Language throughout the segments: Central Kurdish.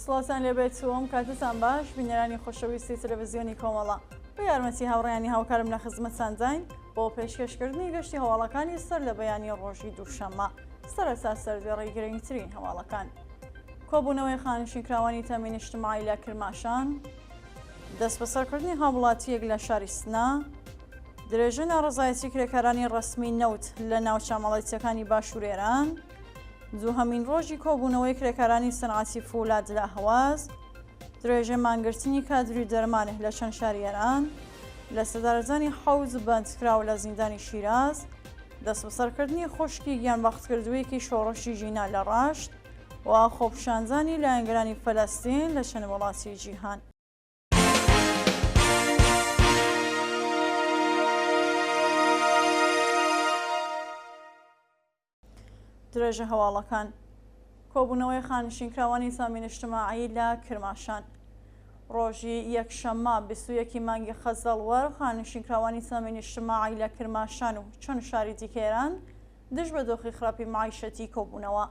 سڵاوتان لێبێت و ئەم کاتەتان باش بینەرانی خۆشەویستی تەلەڤزیۆنی کۆمەڵە بە یارمەتی هاوڕێیانی هاوکارم لە خزمەتانداین بۆ پێشکەشکردنی گەشتی هەواڵەکانی سەر لە بەیانی ڕۆژی دووشەممە سەرەتا سەردێڕی گرنگترین هەواڵەکان کۆبوونەوەی خانشینکراوانی تەمی نیشتمایی لە کرماشان دەستبەسەرکردنی هاووڵاتییەک لە شاری سنە، درێژەی ناڕەزایەتی کرێکارانی ڕەسمی نەوت لە ناوچە مەڵێتییەکانی باشوور ئێران، دووهەمین ڕۆژی کۆبوونەوەی کرێکارانی سنعەتی فولاد لە ئەهواز، درێژەی مانگرتنی کادری دەرمان لە چەند شاری ئێران، لە سێدارەدانی حەوت بەندکراو لە زیندانی شیراز، دەستبەسەرکردنی خوشکی گیانبەختکردوویەکی شۆڕشی ژینا لە ڕەشت، و خۆپیشاندانی لایەنگرانی فەلەستین لە چەند وڵاتی جیهان. درێژە هەواڵەکان کۆبوونەوەی خانشینکراوانی سامی نیشتماعی لە کرماشان ڕۆژی یەکشەممە 21 مانگی خەزەڵوەر خانشینکراوانی سامی نیشتماعی لە کرماشان و چەند شاری دیکە ئێران دژ بە دۆخی خراپی مەعیشەتی کۆبوونەوە.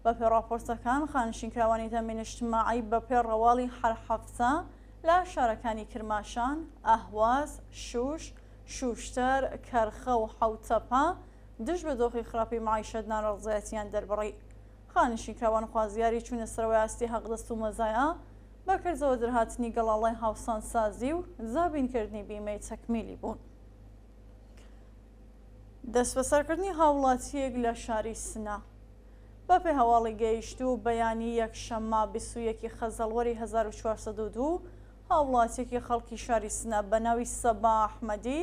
بەپێ ڕاپۆرتەکان، خانشینکراوانی تەمین ئیجتماعی بەپێ ڕەواڵی هەر هەفتە لە شارەکانی کرماشان، ئەهواز، شوش، شوشتەر، کەرخە و حەوتەپە دژ بە دۆخی خراپی مەعیشەت ناڕەزایەتییان دەربڕی. خانشینکراوان خوازیاری چوونە سەرەوەی ئاستی حەقدەست و مەزایا، بە کردەوە دەرهاتنی گەڵاڵەی هاوسانسازی و دابینکردنی بیمەی تەکمیلی بوون. دەستبەسەرکردنی هاوڵاتییەک لە شاری سنە. بەپێ هەواڵی گەیشتوو بەیانی یەکشەممە 21 ی خەزەڵوەری 1402 هاوڵاتییەکی خەڵکی شاری سنە بە ناوی سەبا ئەحمەدی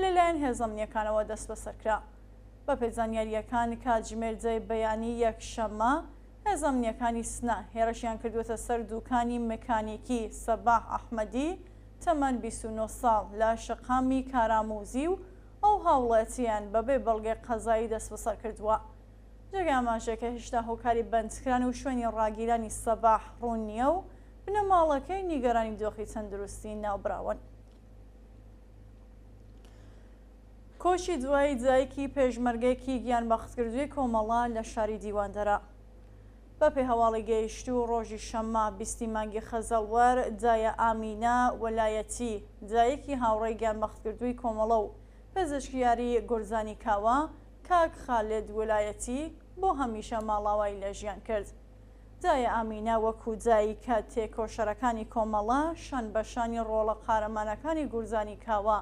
لەلایەن هێزە ئەمنییەکانەوە دەستبەسەرکرا. بەپێ زانیارییەکان کاتژمێر دەی بەیانی یەکشەممە هێزە ئەمنییەکانی سنە هێرشیان کردووەتە سەر دووکانی مکانیکی سەباح ئەحمەدی تەمەن 29 ساڵ لە شەقامی کاراموزی و ئەو هاوڵاتییەن بەبێ بەڵگەی قەزایی دەستبەسەر کردووە. جێگای ئاماژەیە کە هێشتا هۆکاری بەندکران و شوێنی ڕاگیرانی سەباح ڕوون نییە و بنەماڵەکەی نیگەرانی دۆخی تەندروستی ناوبراون. کۆچی دوایی دایکی پێشمەرگەیەکی گیانبەختکردووی کۆمەڵە لە شاری دیواندەرە. بەپێی هەواڵی گەیشتوو ڕۆژی شەممە بیستی مانگی خەزەڵوەر دایە ئامینە وەلایەتی دایکی هاوڕێی گیانبەختکردووی کۆمەڵە و پزیشکیاری گورزانی کاوە کاک خالد ولایەتی بۆ هەمیشە ماڵاوایی لە ژیان کرد. دایە ئامینە وەکوو دایکە تێکۆشەرەکانی کۆمەڵە شان بە شانی ڕۆڵە قارەمانەکانی گورزانی کاوە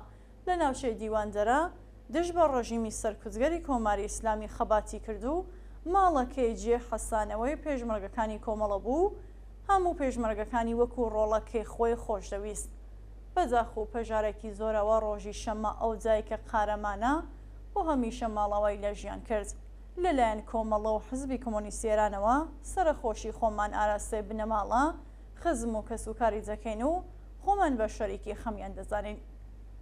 لە ناوچەی دیواندەرە دژ بە ڕژیمی سەرکوتگەری کۆماری ئیسلامی خەباتی کرد و ماڵەکەی جێ حەسانەوەی پێشمەرگەکانی کۆمەڵە بوو و هەموو پێشمەرگەکانی وەکوو ڕۆڵەکەی خۆی خۆش دەویست. بە داخ و پەژارەکی زۆرەوە ڕۆژی شەممە ئەو دایکە قارەمانە بۆ هەمیشە ماڵاوای لە ژیان کرد. لە لایەن کۆمەڵە و حزبی کۆمۆنیستی ئێرانەوە سەرەخۆشی خۆمان ئاراستەی بنەماڵە، خزم و کەسوکاری دەکەین و خۆمان بە شەریکی خەمیان دەزانین.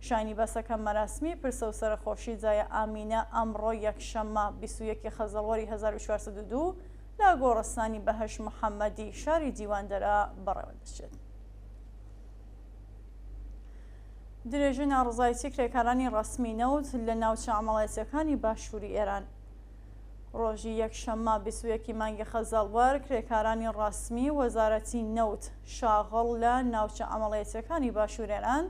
شایانی باسە کە مەراسمی پرسە و سەرەخۆشی دایە ئامینە ئەمڕۆ یەکشەممە 21 ی خەزەڵوەری 1402 لە گۆڕستانی بەهەشت محەممەدی شاری دیواندەرە بەڕێوەدەچێت. درێژەی ناڕەزایەتی کرێکارانی ڕەسمی نەوت لە ناوچە عەمەڵیاتیەکانی باشووری ئێران. ڕۆژی یەکشەممە 21 ی مانگی خەزەڵوەر کرێکارانی ڕەسمی وەزارەتی نەوت شاغڵ لە ناوچە عەمەڵیاتیەکانی باشوور ئێران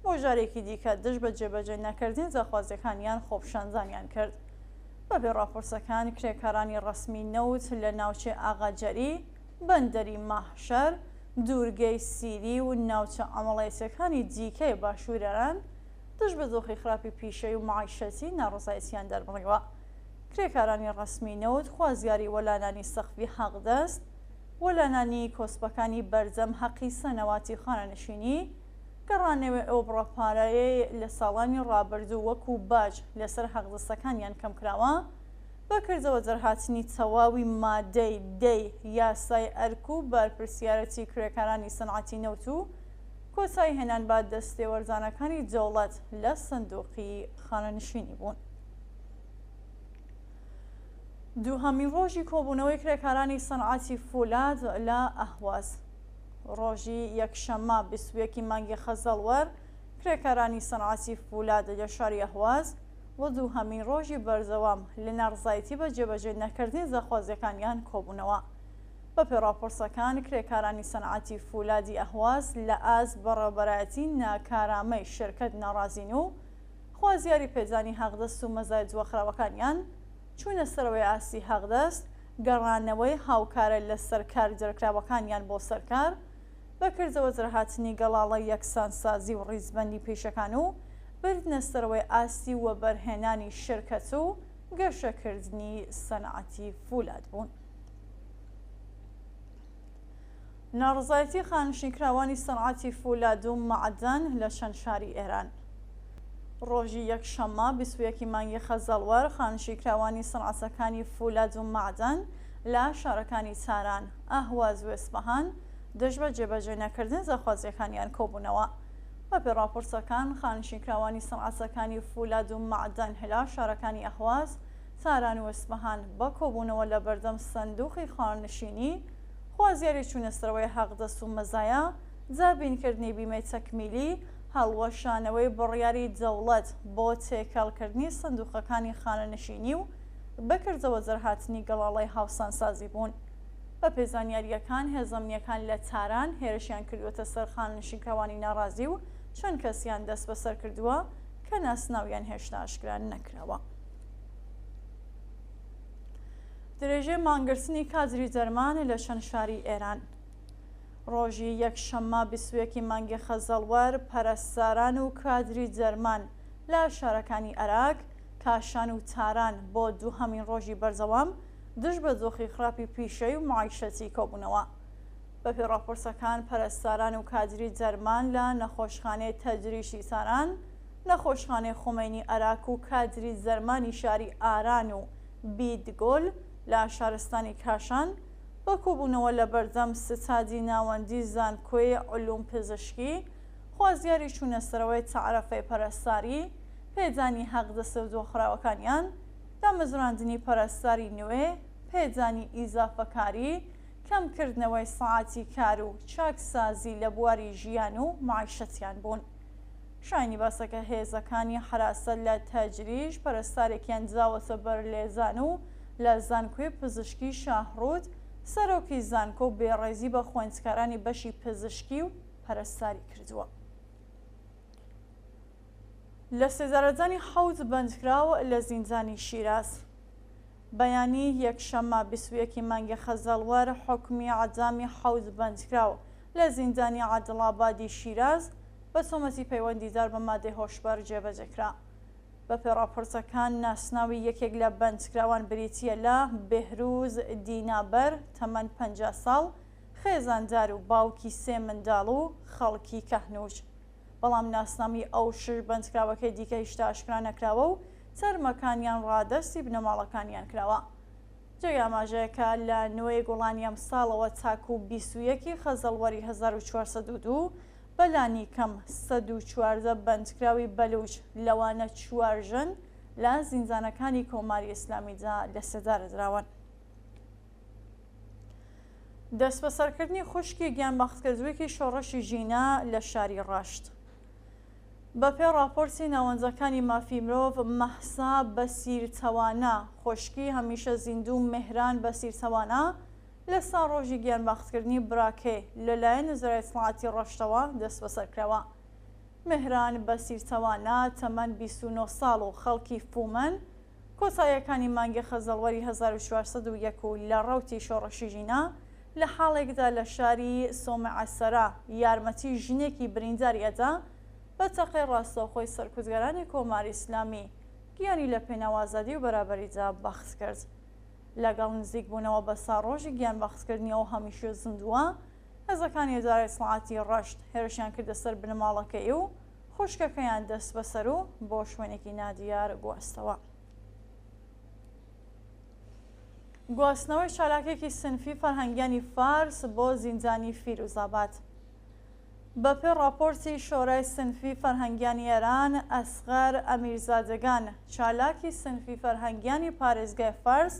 بۆ جارێکی دیکە دژ بە جێبەجێ نەکردنی داخوازیەکانیان خۆپیشاندانیان کرد. بەپێی ڕاپۆرتەکان کرێکارانی ڕەسمی نەوت لە ناوچەی ئاغاجەری، بەندەری ماهشەر، دوورگەی سیری و ناوچە عەمەڵیاتیەکانی دیکەی باشوور ئێران دژ بە دۆخی خراپی پیشەیی و مەعیشەتی ناڕەزایەتیان دەربڕیوە. کرێکارانی ڕەسمی نەوت خوازیاری وەلانانی سەقفی حەقدەست، وەلانانی کۆسپەکانی بەردەم هەقی سەنەواتی خانەنشینی، گەڕانەوەی ئەو بڕە پارەیەی لە ساڵانی ڕابردوو وەکوو باج لەسەر حەقدەستەکانیان کەمکراوە، بە کردەوە دەرهاتنی تەواوی مادەی دەی یاسای ئەرک و بەرپرسیارەتی کرێکارانی سەنعەتی نەوت و کۆتایی هێنان بە دەستێوەردانەکانی دەوڵەت لە سندوقی خانەنشینی بوون. دووهەمین ڕۆژی کۆبوونەوەی کرێکارانی سەنعەتی فولاد لە ئەهواز. ڕۆژی یەکشەممە 21 ی مانگی خەزەڵوەر کرێکارانی سەنعەتی فولاد لە شاری ئەهواز بۆ دووهەمین ڕۆژی بەردەوام لە ناڕزایەتی بە جێبەجێ نەکردنی داخوازیەکانیان کۆبوونەوە. بەپێی ڕاپۆرتەکان، کرێکارانی سەنعەتی فولادی ئەهواز لە ئاست بەڕێوەبەرایەتی ناکارامەی شرکەت ناڕازین و خوازیاری پێدانی حەقدەست و مەزای دواخراوەکانیان، چوونە سەرەوەی ئاستی حەقدەست، گەڕانەوەی هاوکارە لەسەر کار دەرکراوەکانیان بۆ سەر کار، بە کردەوە دەرهاتنی گەڵاڵەی یەکسانسازی و ڕیزبەندی پیشەکان و بردنە سەرەوەی ئاستی وەبەرهێنانی شرکەت و گەشەکردنی سەنعەتی فولاد بوون. ناڕەزایەتی خانەنشینکراوانی سەنعەتی فولاد و مەعدەن لە چەند شاری ئێران. ڕۆژی یەکشەممە 21 ی مانگی خەزەڵوەر خانەنشینکراوانی سەنعەتەکانی فولاد و مەعدەن لە شارەکانی تاران، ئەهواز و ئیسفەهان دژ بە جێبەجێ نەکردنی داخوازییەکانیان کۆبوونەوە. بەپێی ڕاپۆرتەکان خانەنشینکراوانی سەنعەتەکانی فولاد و مەعدەن لە شارەکانی ئەهواز، تاران و ئیسفەهان بە کۆبوونەوە لە بەردەم سەندووقی خانەنشینی خوازیاری چوونەسەرەوەی حەقدەست و مەزایا، دابینکردنی بیمەی تەکمیلی، هەڵوەشانەوەی بڕیاری دەوڵەت بۆ تێکەڵکردنی سندوقەکانی خانەنشینی و بەکردەوە دەرهاتنی گەڵاڵەی هاوسانسازی بوون. بەپێی زانیارییەکان هێزەمنییەکان لە تاران هێرشیان کردووەتە سەر خانەنشینکراوانی ناڕازی و چەند کەسیان دەستبەسەر کردووە کە ناسناویان هێشتا ئاشکرا نەکراوە. درێژەی مانگرتنی کادری دەرمان لە چەند شاری ئێران. ڕۆژی یەکشەممە 21 ی مانگی خەزەڵوەر پەرستاران و کادری دەرمان لە شارەکانی ئەراک، کاشان و تاران بۆ دووهەمین ڕۆژی بەردەوام دژ بە دۆخی خراپی پیشەیی و مەعیشەتی کۆبوونەوە. بەپێی ڕاپۆرتەکان پەرستاران و کادری دەرمان لە نەخۆشخانەی تەجریشی تاران، نەخۆشخانەی خومەینی ئەراک و کادری دەرمانی شاری ئاران و بیدگۆل لە شارستانی کاشان بە کۆبوونەوە لە بەردەم ستادی ناوەندی زانکۆی علوم پزشکی خوازیاری چوونەسەرەوەی تەعرەفەی پەرستاری، پێدانی حەقدەستە دواخراوەکانیان، دامەزراندنی پەرستاری نوێ، پێدانی ئیزافەکاری، کەمکردنەوەی سەعاتی کار و چاکسازی لە بواری ژیان و مەعیشەتیان بوون. شایانی باسە کە هێزەکانی حەراسەت لە تەجریش پەرستارێکیان داوەتە بەر لێزان و لە زانکۆی پزیشکی شاهڕوود سەرۆکی زانکۆ بێڕێزی بە خوێندکارانی بەشی پزیشکی و پەرستاری کردووە. لە سێدارەدانی حەوت بەندکراو لە زیندانی شیراز. بەیانی یەکشەممە 21 ی مانگی خەزەڵوەر حوکمی عەدامی حەوت بەندکراو لە زیندانی عادڵابادی شیراز بە تۆمەتی پەیوەندیدار بە مادەی هۆشبەر جێبەجێ کرا. بەپێی ڕاپۆرتەکان ناسناوی یەکێک لە بەندکراوان بریتییە لە بێهروز دینابەر تەمەن 50 ساڵ، خێزاندار و باوکی سێ منداڵ و خەڵکی کەهنوج. بەڵام ناسنامەی ئەو شەش بەندکراوەکەی دیکە هیشتا ئاشکرا نەکراوە و تەرمەکانیان ڕادەستی بنەماڵەکانیان کراوە. جێگای ئاماژەیە کە لە نۆی گوڵانی ئەمساڵەوە تاکوو 21 ی خەزەڵوەری 1402 بە لانیکەم 114 بەندکراوی بەلووچ لەوانە چوار ژن لە زیندانەکانی کۆماری ئیسلامیدا لەسێدارە دراون. دەستبەسەرکردنی خوشکی گیانبەختکردوویەکی شۆڕشی ژینا لە شاری ڕەشت. بەپێی ڕاپۆرتی ناوەندەکانی مافی مرۆڤ، مەهسا بەسیر تەوانا، خوشکی هەمیشە زیندوو مێهران بەسیر تەوانا، لە ساڵڕۆژی گیانبەختکردنی براکەی لەلایەن ئیدارەی ئیتڵاعاتی ڕەشتەوە دەستبەسەر کراوە. مێهران بەسیر تەوانا، تەمەن 29 ساڵ و خەڵکی فومەن، کۆتاییەکانی مانگی خەزەڵوەری 1401 و لە ڕەوتی شۆڕشی ژینا، لە حاڵێکدا لە شاری سۆمعەسەرا یارمەتی ژنێکی برینداری ئەدا، بە تەقەی ڕاستەوخۆی سەرکوتگەرانی کۆماری ئیسلامی گیانی لە پێناو ئازادی و بەرابەریدا بەخت کرد. لەگەڵ نزیک بوونەوە بە ساڕۆژی گیان بەختکردنی ئەو هەمیشە زیندووە، هێزەکانی ئیدارەی ئیتڵاعاتی ڕەشت هێرشیان کردە سەر بنەماڵەکەی و خوشکەکەیان دەستبەسەر و بۆ شوێنێکی نادیار گواستەوە. گواستنەوەی چالاکێکی سنفی فەرهەنگیانی فارس بۆ زیندانی فیروزاباد. بەپێی ڕاپۆرتی شۆرای سنفی فەرهەنگیانی ئێران، ئەسغەر ئەمیرزادەگان، چالاکی سنفی فەرهەنگیانی پارێزگای فارس،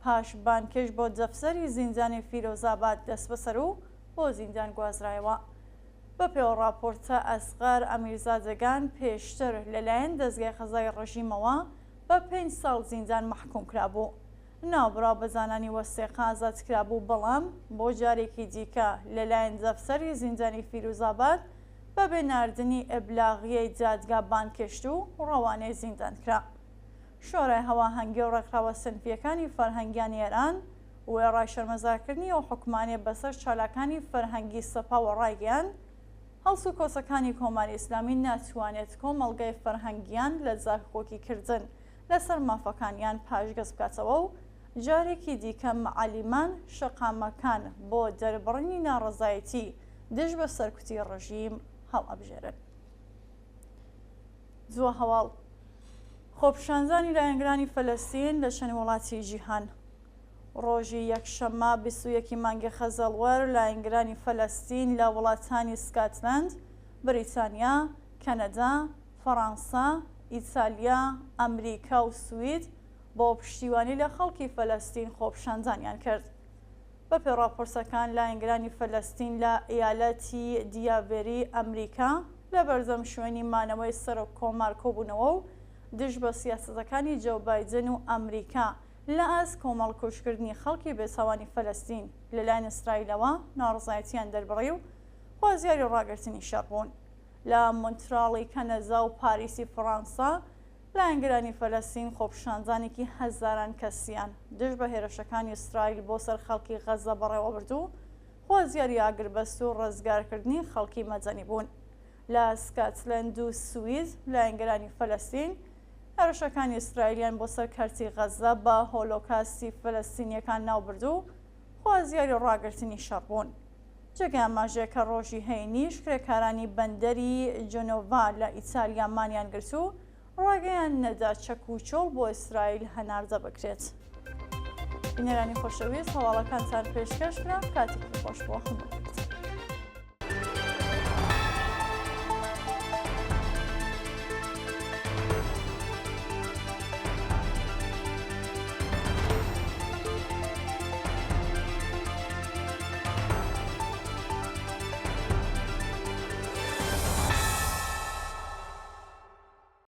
پاش بانگهێشت بۆ دەفتەری زیندانی فیرۆزاباد دەستبەسەر و بۆ زیندان گوازرایەوە. بەپێی ئەو ڕاپۆرتە، ئەسغەر ئەمیرزادەگان پێشتر لەلایەن دەزگای قەزای ڕژیمەوە بە پێنج ساڵ زیندان مەحکووم کرابوو. ناوبراو بە دانانی وەسێقە ئازاد کرابوو، بەڵام بۆ جارێکی دیکە لەلایەن دەفتەری زیندانی فیروزئاباد بەبێ ناردنی ئیبلاغیەی دادگا بانگهێشت و ڕەوانەی زیندان کرا. شۆرای هەواهەنگی و ڕێکخراوە سنفییەکانی فەرهەنگیانی ئێران وێڕای شەرمەزارکردنی ئەو حوکمانەی بەسەر چالاکانی فەرهەنگی سەپاوە ڕایگەیاند، هەڵسوکەوتەکانی کۆماری ئیسلامی ناتوانێت کۆمەڵگای فەرهەنگیان لە داکۆکی کردن لەسەر مافەکانیان پاشگەز بکاتەوە و جارێکی دیکە مەعەلیمان شەقامەکان بۆ دەربڕینی ناڕەزایەتی دژ بە سەرکوتی ڕژیم هەڵئەبژێرن. دوا هەواڵ، خۆپیشاندانی لایەنگرانی فەلەستین لە چەند وڵاتی جیهان. ڕۆژی یەکشەممە 21 ی مانگی خەزەڵوەر لایەنگرانی فەلەستین لە وڵاتانی سکاتلەند، بریتانیا، کەنەدا، فەڕانسە، ئیتالیا، ئەمریکا و سوید بۆ پشتیوانی لە خەڵکی فەلەستین خۆپیشاندانیان کرد. بەپێی ڕاپۆرتەکان لایەنگرانی فەلەستین لە ئیالەتی دیاڤێری ئەمریکا لە بەردەم شوێنی مانەوەی سەرۆک کۆمار کۆبوونەوە و دژ بە سیاسەتەکانی جۆ بایدن و ئەمریکا لە ئاست کۆمەڵکوژکردنی خەڵکی بێتاوانی فەلەستین لەلایەن ئیسرائیلەوە ناڕەزایەتیان دەربڕی و خوازیاری ڕاگرتنی شەڕ بوون. لە مۆنتراڵی کەنەدا و پاریسی فەڕانسە لایەنگرانی فەلەستین خۆپیشاندانێکی هەزاران کەسیان دژ بە هێرشەکانی ئیسرائیل بۆ سەر خەڵکی غەززە بەڕێوەبرد و خوازیاری ئاگربەست و ڕزگارکردنی خەڵکی مەدەنی بوون. لە سکاتلەند و سوید لایەنگرانی فەلەستین هێرشەکانی ئیسرائیلیان بۆ سەر کەرتی غەززە بە هۆلۆکاستی فەلەستینییەکان ناوبرد و خوازیاری ڕاگرتنی شەڕ بوون. جێگەی ئاماژەیە کە ڕۆژی هەینیش کرێکارانی بەندەری جۆنۆڤا لە ئیتالیا مانیان گرت و ڕێگەیان نەدا چەک و چۆڵ بۆ ئیسرائیل هەناردە بکرێت. بینەرانی خۆشەویست هەواڵەکانتان پێشکەش کرا کاتێکی خۆش بۆ هەموو.